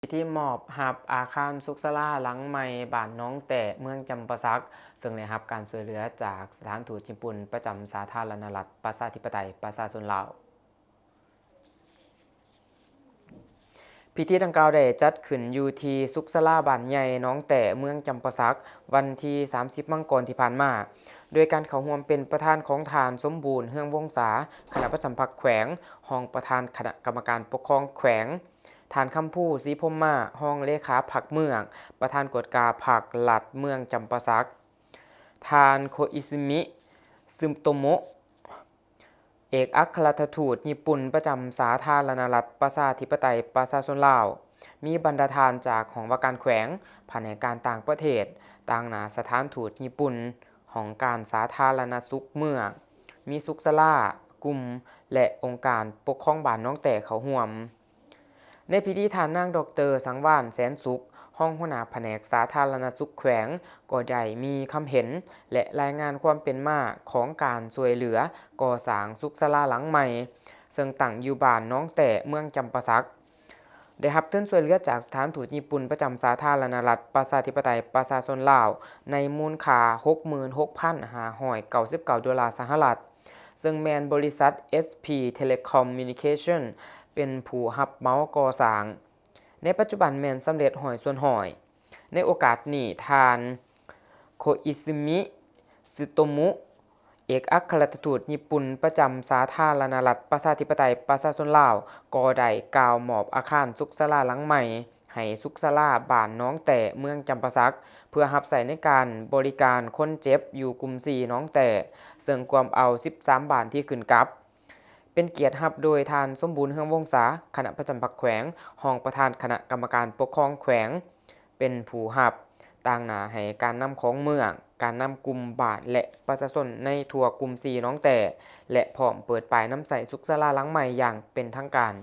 ທີ່ມອບຮັບອາຄານສຸກສາລາຫຼັງໃໝ່ບ້ານໜອງແຕ້ ເມືອງຈຳປາສັກ ເຊິ່ງໄດ້ຮັບການຊ່ວຍເຫຼືອຈາກສະຖານທູດຍີ່ປຸ່ນປະຈຳສາທາລະນະລັດປະຊາທິປະໄຕປະຊາຊົນລາວ. ພິທີດັ່ງກ່າວໄດ້ຈັດຂຶ້ນຢູ່ທີ່ສຸກສາລາບ້ານໃຫຍ່ໜອງແຕ້ ເມືອງຈຳປາສັກ ວັນທີສາມສິບ ມັງກອນທີ່ຜ່ານມາ ໂດຍການເຂົ້າຮ່ວມເປັນປະທານຂອງທ່ານ ສົມບູນ ເຮືອງວົງສາ ຄະນະປະຈຳພັກແຂວງ, ຮອງປະທານຄະນະກຳມະການປົກຄອງແຂວງ, ທ່ານ ຄຳພູ ສີພົມມາ ຮອງເລຂາພັກເມືອງ, ປະທານກວດກາພັກລັດເມືອງຈຳປາສັກ, ທ່ານ ໂຄອິຊະມິ ຊຶໂຕໂມະ ເອກອັກຄະລັດຖະທູດຍີ່ປຸ່ນປະຈຳສາທາລະນະລັດປະຊາທິປະໄຕປະຊາຊົນລາວ, ມີບັນດາທ່ານຈາກຫ້ອງວ່າການແຂວງ, ພະແນກການຕ່າງປະເທດ, ຕາງໜ້າສະຖານທູດຍີ່ປຸ່ນ, ຫ້ອງການສາທາລະນະສຸກເມືອງ, ມີສຸກສາລາ, ກຸ່ມ ແລະ ອົງການປົກຄອງບ້ານໜອງແຕ້ເຂົ້າຮ່ວມ. ໃນພິທີ ທ່ານນາງ ດອກເຕີ ສັງວານ ແສນສຸກ ຮອງຫົວໜ້າພະແນກສາທາລະນະສຸກແຂວງ ກໍໄດ້ມີຄຳເຫັນ ແລະ ລາຍງານຄວາມເປັນມາຂອງການຊ່ວຍເຫຼືອກໍ່ສ້າງສຸກສາລາຫຼັງໃໝ່ ເຊິ່ງຕັ້ງຢູ່ບ້ານໜອງແຕ້ ເມືອງຈຳປາສັກ ໄດ້ຮັບທຶນຊ່ວຍເຫຼືອຈາກສະຖານທູດຍີ່ປຸ່ນປະຈຳສາທາລະນະລັດປະຊາທິປະໄຕປະຊາຊົນລາວ ໃນມູນຄ່າ ຫົກໝື່ນຫົກພັນຫ້າຮ້ອຍເກົ້າສິບເກົ້າ ໂດລາສະຫະລັດ, ເຊິ່ງແມ່ນບໍລິສັດ ເອສພີ Telecommunication ເປັນຜູ້ຮັບເໝົາກໍ່ສ້າງ. ໃນປັດຈຸບັນແມ່ນສຳເລັດຮ້ອຍສ່ວນຮ້ອຍ. ໃນໂອກາດນີ້, ທ່ານ ໂຄອິຊຶມິ ຊຶໂຕໂມະ ເອກອັກຄະລັດຖະທູດຍີ່ປຸ່ນປະຈຳສາທາລະນະລັດປະຊາທິປະໄຕປະຊາຊົນລາວ ກໍໄດ້ກ່າວມອບອາຄານສຸກສາລາຫຼັງໃໝ່ ໃຫ້ສຸກສາລາບ້ານໜອງແຕ້ ເມືອງຈຳປາສັກ ເພື່ອຮັບໃຊ້ໃນການບໍລິການຄົນເຈັບຢູ່ກຸ່ມສີ່ ໜອງແຕ້ ເຊິ່ງກວມເອົາສິບສາມບ້ານທີ່ຂຶ້ນກັບ. ເປັນກຽດຮັບໂດຍທ່ານ ສົມບູນ ເຮືອງວົງສາ ຄະນະປະຈຳພັກແຂວງ, ຮອງປະທານຄະນະກຳມະການປົກຄອງແຂວງ ເປັນຜູ້ຮັບ, ຕາງໜ້າໃຫ້ການນຳຂອງເມືອງ, ການນຳກຸ່ມບ້ານ ແລະ ປະຊາຊົນໃນທົ່ວກຸ່ມສີ່ ໜອງແຕ້ ແລະ ພ້ອມເປີດປ້າຍນຳໃຊ້ສຸກສາລາຫຼັງໃໝ່ຢ່າງເປັນທາງການ.